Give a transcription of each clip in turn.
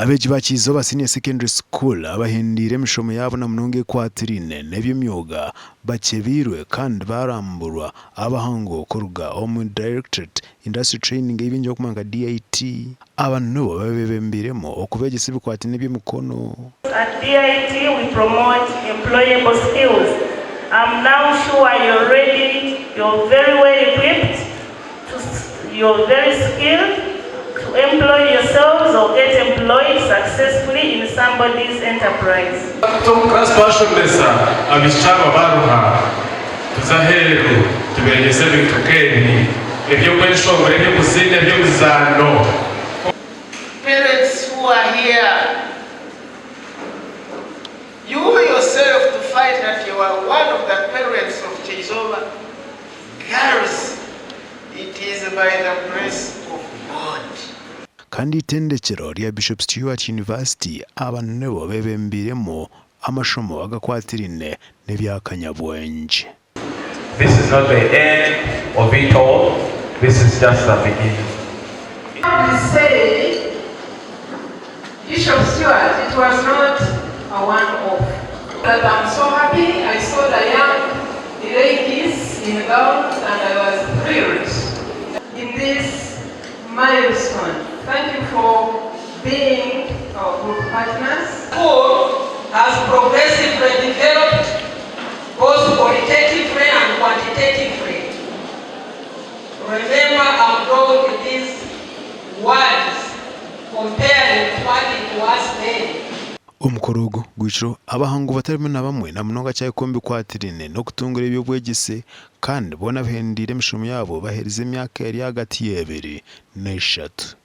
Abeegi ba Kyizooba Senior Secondary School abahendeire emishomo yaabo na munonga ekwatiraine n'eby'emyoga bakyebiirwe kandi baaramburwa abahangu kuruga omu Directorate Industry Training ei baingi barikumanya nka DIT. Aba nibo babebembeiremu okubeegyesa ebikwatiraine n'eby'emikono. At DIT we promote employable skills. I'm now sure you're ready, you're very well equipped to you're very skilled to employ yourselves or get employed successfully in somebody's enterprise. Tuta omu class twashomesa abaishiki aba baruha tuza aheeru tubeegyesa ebintu nk'ebi, eby'okweshongora, eby'okuziina, eby'emizaano. Parents who are here, you yourself to find that you are one of the parents of Kyeizoba girls, it is by the grace of God. Kandi eitendekyero rya Bishop Stuart University aba nibo bebembeiremu amashomo agakwatiraine n'ebyakanyabwengye. This is not the end of it all, this is just the beginning. Proudly say, Bishop Stuart, it was not a one-off. That I'm so happy, I saw the young ladies in gowns and I was thrilled in this milestone. Thank you for being our group partners. School has progressively developed both qualitatively and quantitatively. Remember, I'm drawing these words comparing what it was then. Omukoro ogu gwikirweho abahangu batari bamwe na bamwe na munonga kyahika omu bikwatiraine n'okutungura eby'obwegyese kandi boona abahendeire emishomo yaabo baherize emyaka eri ahagati y'ebiri n'eshatu.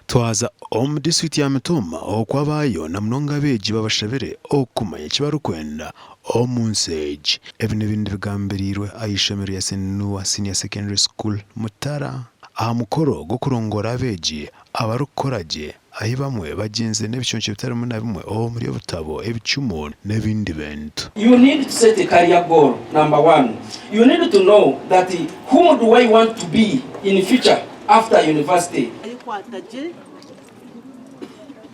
Twaza omu disiturikiti ya Mitooma oku abaayo na munonga abeegi babashabire okumanya eki barikwenda omu nsi egi. Ebi n'ebindi bigambiriirwe aha ishomero rya St Noah Senior Secondary School Mutara aha mukoro gw'okurongoora abeegi abarikukora gye ahi bamwe bagyenzire n'ebiconco bitarimu na bimwe omuri obutabo, ebicumu n'ebindi bintu. You need to set a career goal number one. You need to know that whom do I want to be in future after university. Oyekwata gye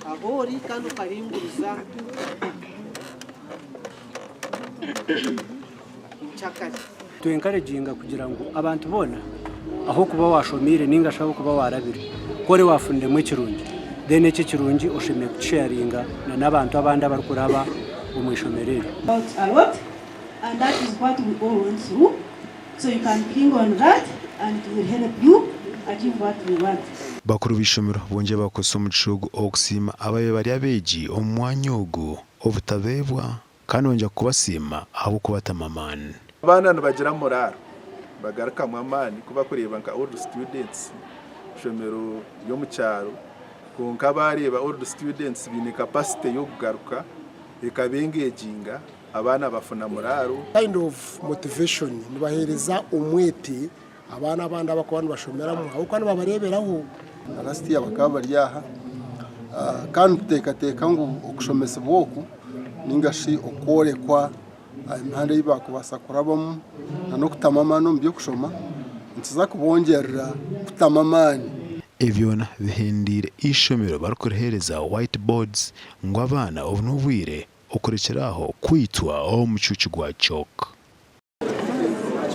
ahu ori kandi okaringuriza nkyakare. Tu encouraginga kugira ngu abantu boona ahu okuba washomiire ninga shi ahu okuba warabire ku ori wafuniremu ekirungi then ekyo ekirungi oshemereire kukisharinga na n'abantu abandi abarikuraba omu ishomero eryo. A lot and that is what we all went through so you can cling on that and it will help you achieve what you want. Bakuru b'eishomero bongyera bakozesa omugisha ogu okusiima ababaire bari abeegi omu mwanya ogu obutabeebwa kandi bongyera kubasiima ahabw'okubatama amaani. Abaana nibagira morale bagarukamu amaani ku bakureeba nka old students ishomero ry'omu kyaro kwonka baareeba old students baine capacity y'okugaruka ekaba engaginga abaana bafuna morale. Kind of motivation nibaheereza omwete abaana abandi abakuba nibashomeramu ahabw'okuba nibabareeberaho. Na last year bakaba bari aha kandi nituteekateeka ngu okushomesibwa oku ninga shi okworekwa emihanda ei baakubaasa kurabamu n'okutamu amaani omu by'okushoma nikiza kubongyerera kutamu amaani. Ebyona bihendeire eishomero barikuriheereza white boards ngu abaana obu n'obwire okurekyera aho kwitwa omucuucu gwa chalk.